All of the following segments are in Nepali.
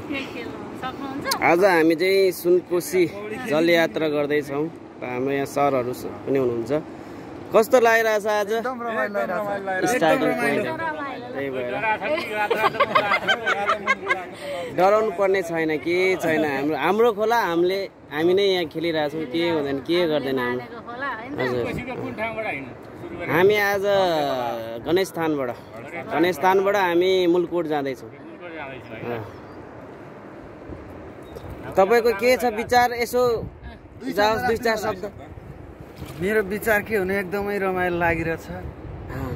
आज हामी चाहिँ सुनकोशी जलयात्रा गर्दैछौँ र हाम्रो यहाँ सरहरू पनि हुनुहुन्छ। कस्तो लागिरहेछ आज स्टार्टिङ पोइन्ट? त्यही भएर डराउनु पर्ने छैन, के छैन। हाम्रो खोला हामी नै यहाँ खेलिरहेछौँ, के हुँदैन के गर्दैन हाम्रो। हजुर, हामी आज गणेशस्थानबाट हामी मुलकोट जाँदैछौँ। तपाईको के छ विचार? यसो जाओस् दुई चार शब्द। मेरो विचार के हुने, एकदमै रमाइलो लागिरहेछ।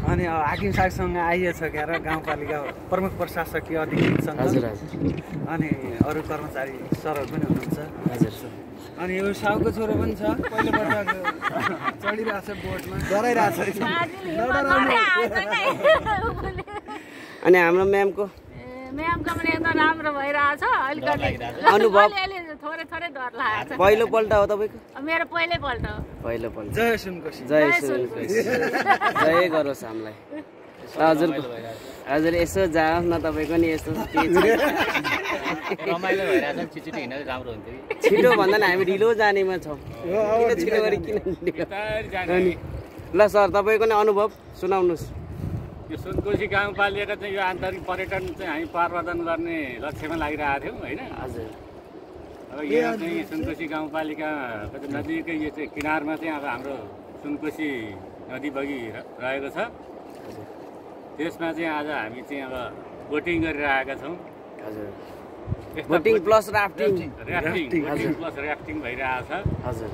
अनि हाकिम साहबसँग आइएछ क्यार गाउँपालिका प्रमुख प्रशासकीय अधिकृतसँग, अनि अरू कर्मचारी सरहरू पनि हुनुहुन्छ। अनि यो साउको छोरो पनि छ, पहिलोपल्ट चढिरहेछ बोटमा, डराइरहेछ। अनि हाम्रो म्यामको पनि एकदम राम्रो भइरहेछ। अलिकति अनुभव थोरै डर लागेको छ। पहिलोपल्ट हो तपाईँको? मेरो पहिलोपल्ट हो। पहिलोपल्ट। जय सुनकोशी, जय सुनकोशी, जय गरोस् हामीलाई। हजुर यसो जाओस् न तपाईँको नि, यस्तो रमाइलो भइरहेछ। छिटो हिँड्दा राम्रो हुन्थ्यो। छिटो भन्दा नि हामी ढिलो जानेमा छौँ। किन छिटो गरी किन? ल सर तपाईँको नै अनुभव सुनाउनुहोस्। यो सुनकोशी गाउँपालिका चाहिँ यो आन्तरिक पर्यटन चाहिँ हामी प्रवर्धन गर्ने लक्ष्यमा लागिरहेका थियौँ होइन। हजुर, अब यहाँ चाहिँ सुनकोशी गाउँपालिकाको चाहिँ नजिकै यो चाहिँ किनारमा चाहिँ अब हाम्रो सुनकोशी नदी बगिरहेको छ। त्यसमा चाहिँ आज हामी चाहिँ अब बोटिङ गरिरहेका छौँ। हजुर, boating plus rafting plus rafting भइरहेको छ। हजुर,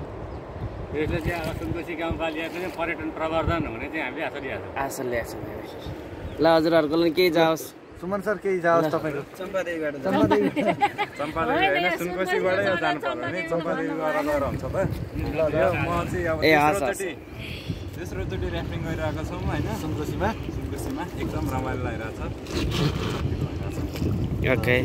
त्यसले चाहिँ अब सुनकोशी गाउँपालिकाको चाहिँ पर्यटन प्रवर्धन हुने चाहिँ हामीले आशा लिएको छौँ। आशा ल्याएको छौँ। ल हजुरहरूको लागि केही जाओस्। सुमन सर केही जाओस् तपाईँको? चम्पादेवीबाट चम्पादेवी होइन, सुनकोशीबाटै जानु पर्यो नि। चम्पादेवीबाट गएर हुन्छ त। म चाहिँ अब तेस्रोचोटि ऱ्याफ्टिङ गरिरहेको छौँ होइन सुनकोशीमा एकदम रमाइलो लागिरहेछ। ओके,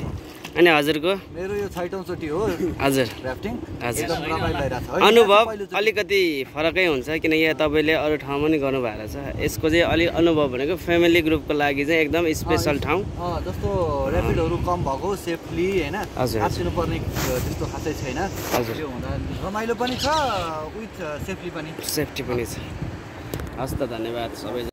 अनि हजुरको? मेरो यो 6औं चोटि हो। हजुर, ऱ्याफ्टिङ हजुर। एकदम रमाइलो लागिरहेछ। अनुभव अलिकति फरकै हुन्छ किनकि तपाईँले अरू ठाउँमा पनि गर्नुभएको छ। यसको चाहिँ अलिक अनुभव भनेको फ्यामिली ग्रुपको लागि चाहिँ एकदम स्पेसल ठाउँ। जस्तो ऱ्यापिडहरू कम भएको, सेफली होइन, आसिनु पर्ने त्यस्तो खासै छैन। त्यो हुँदा रमाइलो पनि छ, विथ सेफ्टी पनि छ। हस् त, धन्यवाद सबै।